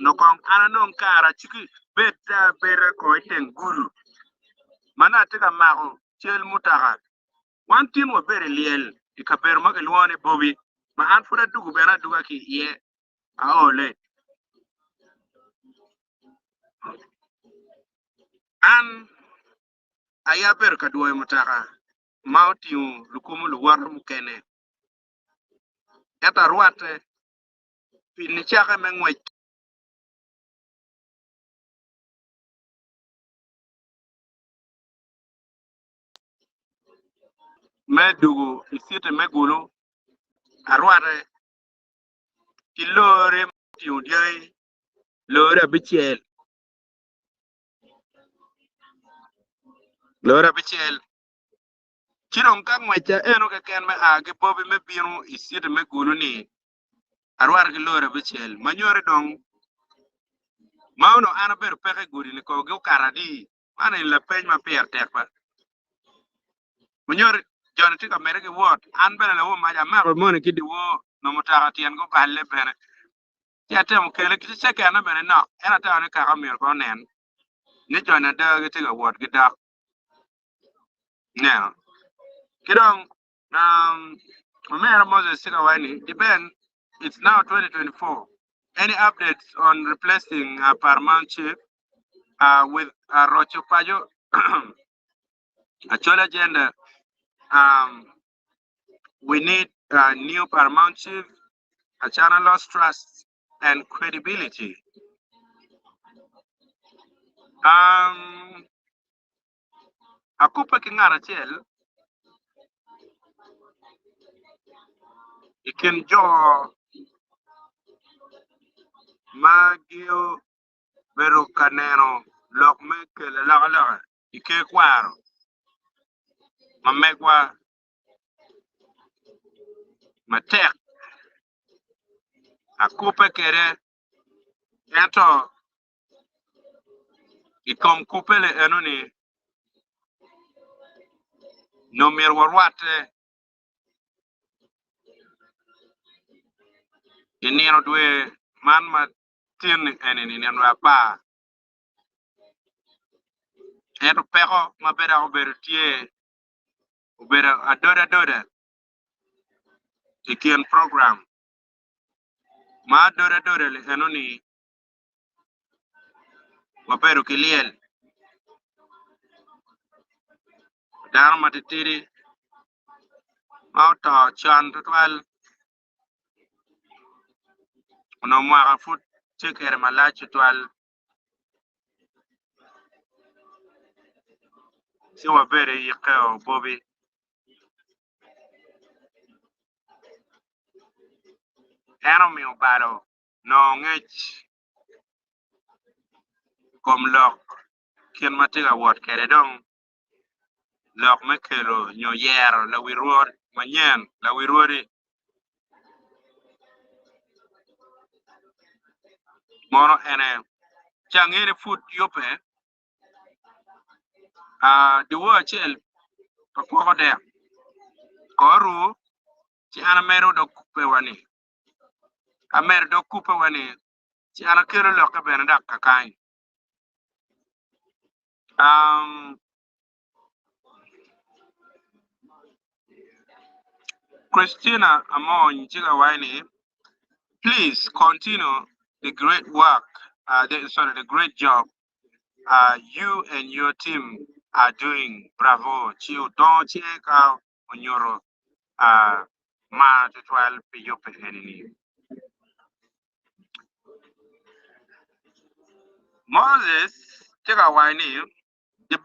nongo kong an anong kare aciki bed abeda ko i teng gudo ma nongo atye ka mako cal mutoka. Wan tin wabedo i lyel i kabedo ma kilwongo ni Bobi ma an pud adugo bene aduga ki iye aole. An aye abedo ka dwoyo mutoka ma otingo lukumo luwote mukene. Ento arwatte pi nicakke me ngwec me dugo i citi me Gulu, arwatte. Ki lori ma otingo dyangi lori abicel, lori abicel. Ci dong ka ngwecca eno keken me a ki Bobi me bino i citi me Gulu-ni, arwato ki lori abicel ma nyutte dong ma onongo an abedo peke i gudi-ni kogi okato adi. Man eni lapeny ma pire tek ba. Munyori, joni tye ka medde ki wot. An bene lawor mac amako moni ki dyewor, nongo mutoka tyen guballe bene. Ci atemo kele ki cekenne bene nok, ento atamo ni kaka myero kong onen ni joni ada gitye ka wot gidok. Ineno? Ki dong, um, omera Moses tye ka waco ni, Deben, it's now 2024. Any updates on replacing uh, Paramount Chief uh, with uh, Rocho Pajo? Acholi agenda, um, we need a new paramount chief, Acana lost trust and credibility. Um, akubbe ki ngat acel i kin jo ma giobedo ka neno lok me kelo alokaloka i ker kwaro ma megwa matek akubbe kwede ento i kom kubbe-li enoni nongo myero warwatte i nino dwe man ma tin-ni eni-ni nino dwe apar. Ento peko ma pe dok obedo tye obedo adoda adoda i kin program ma adoda adoda eno-ni wabedo ki lyel dano matitidi ma oto con tutwal onongo mwaka pud tye kwede malac tutwal ci wabedo i yikeo Bobi. En omiyo balo nongo ngec i kom lok kit ma tye ka wot kwede dong lok me kelo nyo yero lawi rwot manyen, lawi rwodi mono ene ci angeyo ni pud yubbe dyewor acel pa kwoko dek kor ru ci an amedo dog kubbe wa ni amedo dog kubbe wa ni ci an akelo lokke bene dok kakany. Christina Amony tye ka waco ni, Please continue the great work, the, sorry, the great job you and your team are doing. Bravo. Ci odongo cinge ka onyuto mar tutwal pi yubbe eni-ni. Moses tye ka waco ni, The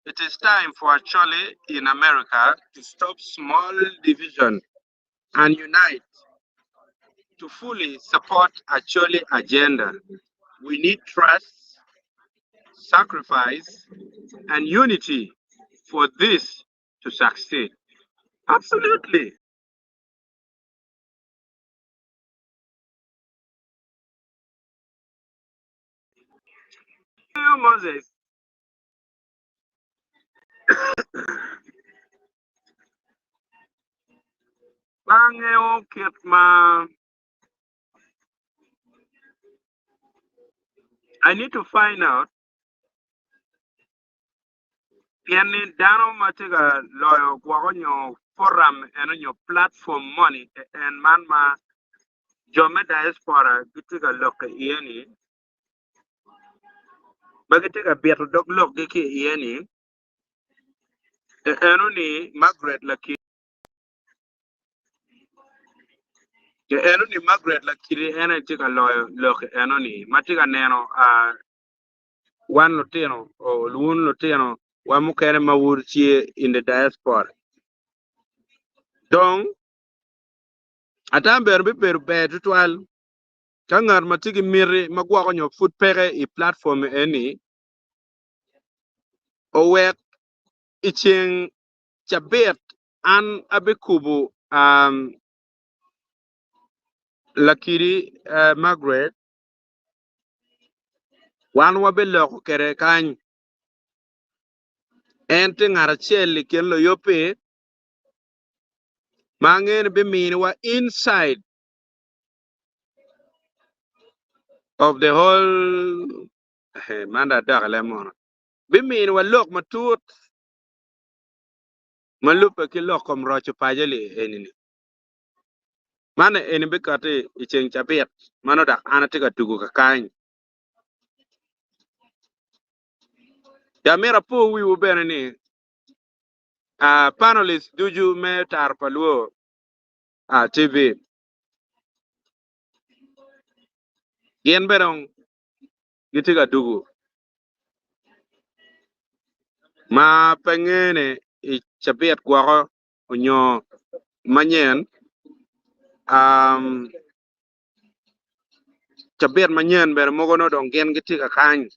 it is time for Acholi in America to stop small division and unite to fully support Acholi agenda. We need trust, sacrifice, and unity for this to succeed. Absolutely. Moses pe angeyo kit ma I need to find out pien ni dano ma tye ka loyo gwoko nyo forum eno nyo platform moni en man ma jo me diaspora gitye ka lok iye ni ma gitye ka bito dog lokgi ki iye ni eno ni Margaret Lakidi eno ni Margaret Lakidi en aye tye ka loyo lok eno ni ma tye ka neno wan lutino wun lutino wa mukene ma wun tye in the diaspora dong ata bene bibedo ber tutwal. Ka ngat ma tye ki miti ma gwoko nyo pud peke i platform eni owek i ceng cabit an abikubo Lakidi Margaret wan wabiloko kwede kany. En tye ngat acel i kin luyubbi ma angeyo ni biminiwa insight of the whole man dong adok i leb munu biminiwa lok matut ma lubbe ki lok kom roco paco-li eni-ni. Man eni bikati i ceng cabit ma nongo dok an atye ka tugo kakany. Dok myero apo wiwu bene ni panelist ducu me Taro pa Luo TV gin bene dong gitye ka dugu ma pe ngene i cabit gwoko onyo manyen cabit manyen bene mogo nongo dong gin gitye ka kany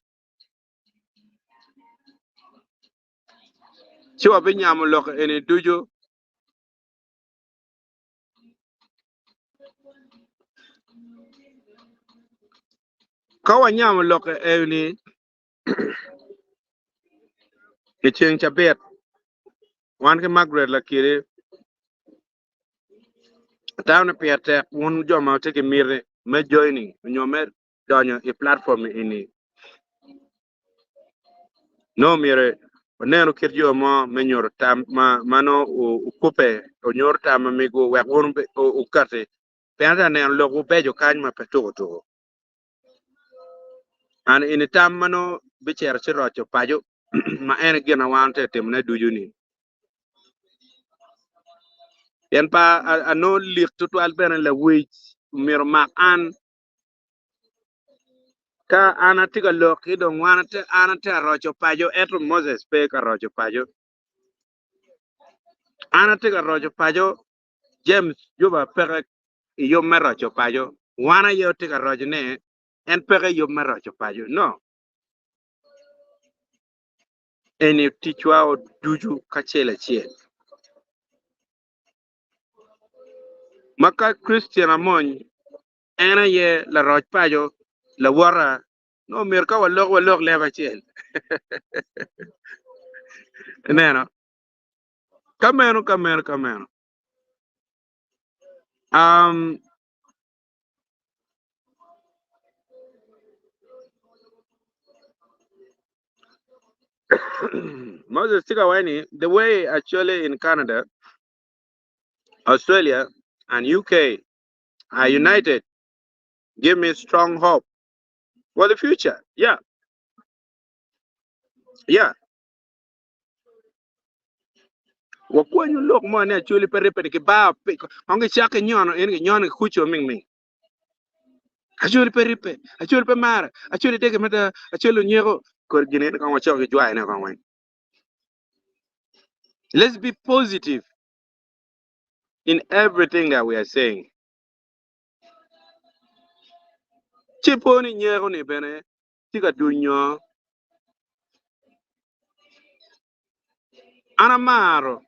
ci wabinyamo lok eni ducu. Ka wanyamo lok eni i ceng cabit, wan ki Margaret Lakidi, atamo ni pire tek wun jo ma wutye ki miti me joining nyo me donyo i platform eni. Nongo myero wanenu kit yo mo me nyuto tam ma nongo wukubbe wunyuto tam ma mego wek wun wukati. Pien atye ka neno lokwu beco kany ma pe tuko tuko. An eni tam ma nongo bicito ci roco paco ma en aye gin ma wan watye ka timone ducu-ni. Pien pe anongo lik tutwal bene lawic myero omak an. Ka an atye ka lok ki dong wan an atye ka roco paco ento Moses pe ka roco paco. An atye ka roco paco James Juba peke i yub me roco paco. Wan aye watye ka rocone en peke i yub me roco paco. No. Eni ticwa ducu kacel acel. Ma ka Christian Amony En aye laroc paco lawota. Nongo myero ka walok walok leb acel. Ineno? Ka meno, ka meno, ka meno. Um, Moses tye ka waco ni the way actually in Canada, Australia and UK are united give me strong hope for the future. Yeah. Yeah. Wakwanyo lok mo ni acholi pe ripede ki bar kong gicako inyono en ginyono ki kuco ming ming. Acholi pe ripe, acholi pe mara, acholi dege mada, acholi onyeko. Kor gin en kong wacako ki jwayo ne kong weng. Let's be positive in everything that we are saying. Ci po ni nyeko ni bene tye ka dunyo. An amaro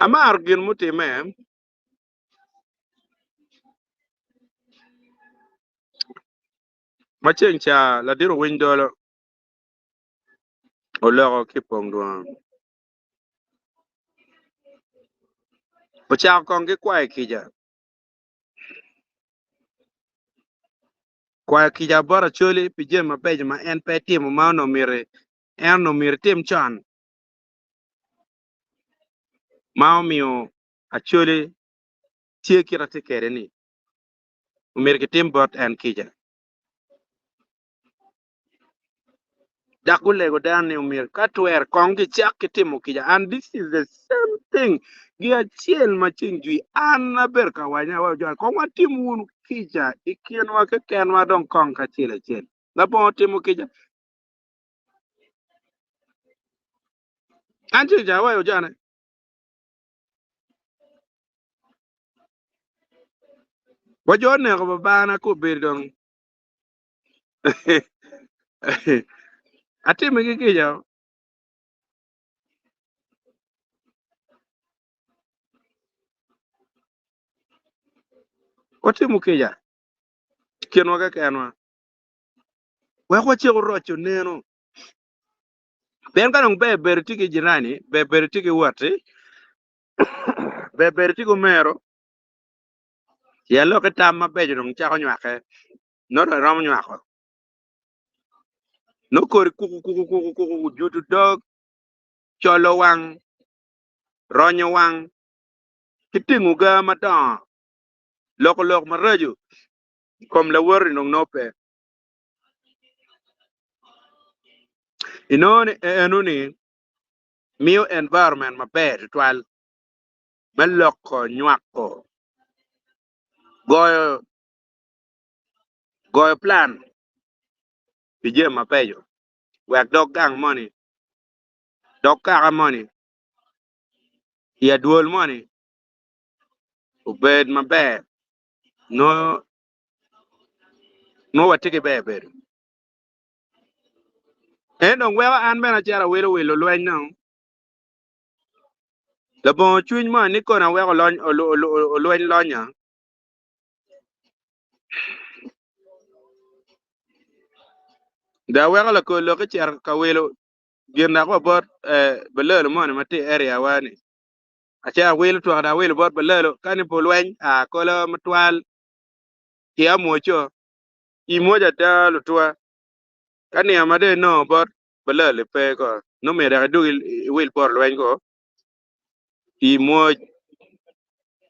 amaro gin mutimme Ma ceng ca ladit owiny dolo oloko ki i pong dwongo, ocako kong ki kwayo kica. Kwayo kica bot Acholi pi jami mabeco ma en pe etimo ma onongo myero en onongo myero etim con ma omiyo Acholi tye kit atye kwede-ni. Omyero kitim bot en kica. Dok gulego dano ni omyero ka twere kong gicak ki timo kica. And this is the same thing gi acel ma ceng jwi an abedo ka waco awaco jo kong watim wunu kica i kinwa kekenwa dong kong kacel acel. Labongo timo kica. An ceng ca awaco jone. Wa jo oneko babana ka obedo dong atime ki kica. Watimo kica i kinwa kekenwa wek wacik oroco neno. Pien ka dong ber bedo tye ki jirani, ber bedo tye ki watti, ber bedo tye ki omero, pien lok ki tam mabeco dong cako nywake, nongo dong iromo nywako. Nongo kodi kuku kuku kuku kuku juto dog, colo wang, ronyo wang, ki tingo ga madongo, loko lok maraco i kom lawoti dong nongo pe. Inongo ni enoni miyo environment maber tutwal me loko nywako goyo goyo plan pi jami mabeco wek dog gang moni dog kaka moni i adwol moni obed maber nongo nongo watye ki ber bedo. En dong weko an bene acito awilo wilo lweny dong. Labongo cwiny mo ni kono aweko olweny lonya. Dong aweko lakol lok icito ka wilo gin dok wa bot balalo moni ma tye i area wa ni. Acito awilo twak dong awilo bot balalo ka ni pe olweny a kolo matwal ki amwoco. I mwoc ada lutwa, ka nino ma dong inongo bot balali pe ko, nongo myero dok idog iwil poto lweny ko. I mwoc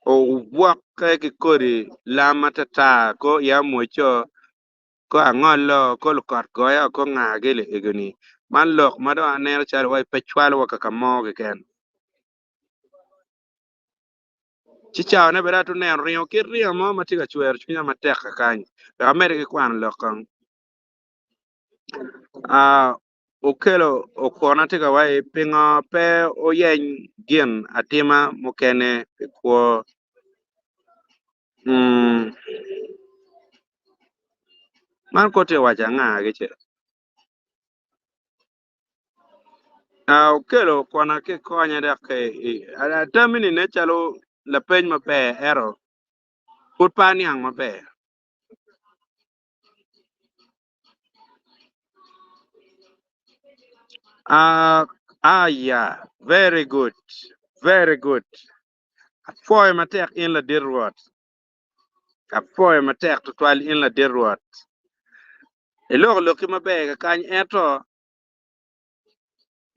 ogwokke ki kodi lam atata ko i amwoco, ko angolo, ko lukot goya, ko nga gili egoni. Man lok ma dong aneno calo wai pe cwalo wa kaka mo keken. Ci cawane bene atye neno ringo kit ringo mo ma tye ka cwero cwinya matek kakany. Wek amedde ki kwano lok kong. Ah, Okello okona tye ka waci pingo pe oyeny gin atima mukene pi kwo. Mm. Man kor tye ka waco anga gice? Okello kwana ki konya dok atami ni nen calo lapeny maber ento pud pe aniang maber. Aya very good very good apwoyo matek in ladit Rwot apwoyo matek tutwal in ladit Rwot iloko lokki maber kakany ento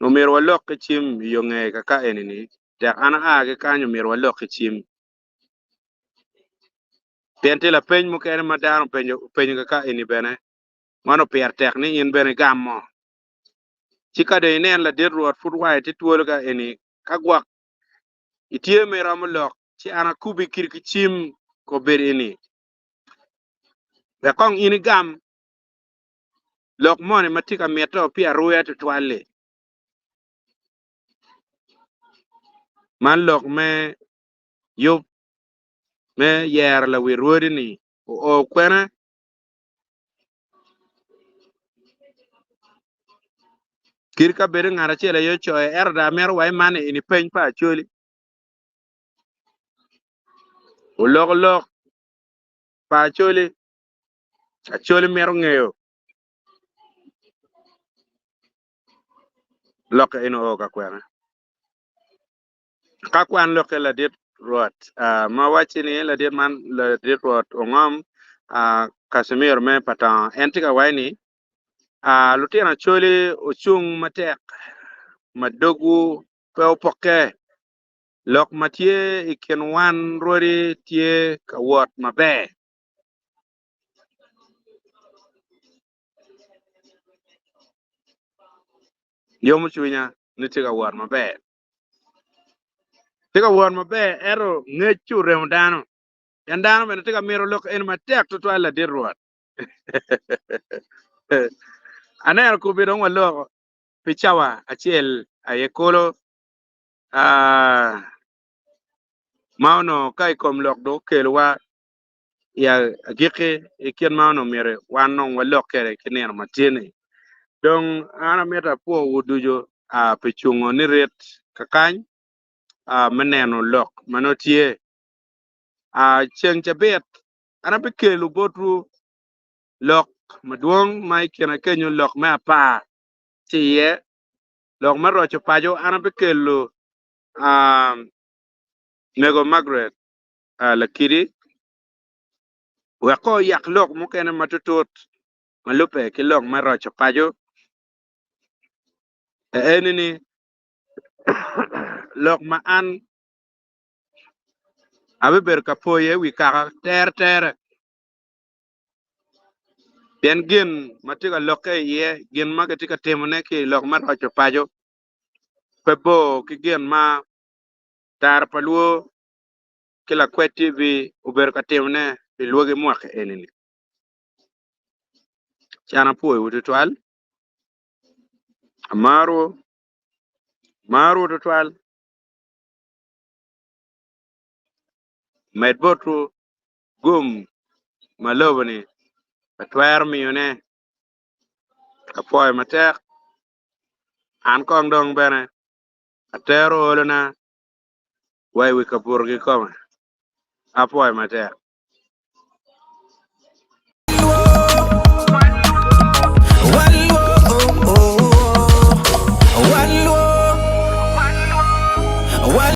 Omyero walok ki cim i yo nge kaka eni-ni, tek an aa ki kany omyero walok ki cim. Pien tye lapeny mukene ma dano openyo kaka eni bene, man opire tek ni in bene igam mo. Ci ka dong inen ladit Rwot pud wange tye twolo ka eni, ka gwok itye ma iromo lok, ci an akubi kiri ki cim kobedo eni, wek kong in igam. Lok moni ma tye ka mitte pi aruya tutwal-li? Man lok me yub me yero lawi rwodi-ni oo kwene? Kit ka bed ni ngat acel aye ocoyo ento dong amito wa iman eni peny pa Acholi. Oloko lok pa Acholi. Acholi mito ngeyo lokke en oo ka kwene. Ka kwan lokke ladit Rwot ma wacci ni ladit man ladit Rwot ongom Casimir me Patongo en tye ka waci ni lutino Acholi ocung matek ma dogwu pe opokke lok ma tye i kin wan rwodi tye ka wot maber. Yomo cwinya ni tye ka wot maber. Tye ka wot maber ento ngec ci oremo dano. Pien dano bene tye ka mito lok eni matek tutwal ladit Rwot. Aneno kobi dong waloko pi cawa acel aye kolo. Ah, ma onongo ka i kom lok dong okelowa. I agikki, i kit ma onongo myero wan dong walok kwede ki nino ma tye-ni. Dong an amito apwowu ducu pi cungo nirit kakany me neno lok ma nongo tye. Ceng cabit, an abikelo botwu lok madwong ma i kine kenyo lok me apar tye iye, lok me roco paco. An abikelo mego Margaret Lakidi wek ko oyak lok mukene matutut ma lubbe ki lok me roco paco. Eni ni lok ma an abibedo ka poyo i wi kaka teretere pien gin ma tye ka lokke iye, gin ma kitye ka timone ki i lok me roco paco pe bor ki gin ma tara pa lwor ki lakwed TV obedo ka timone pi lwogi mwaki eni-ni. Can apwoyowu tutwal, amarowu, amarowu tutwal. Med botwu gum ma lobo-ni pe twero miyone. Apwoyo matek, an kong dong bene atero olona wa i wi kabuto kikome. Apwoyo matek.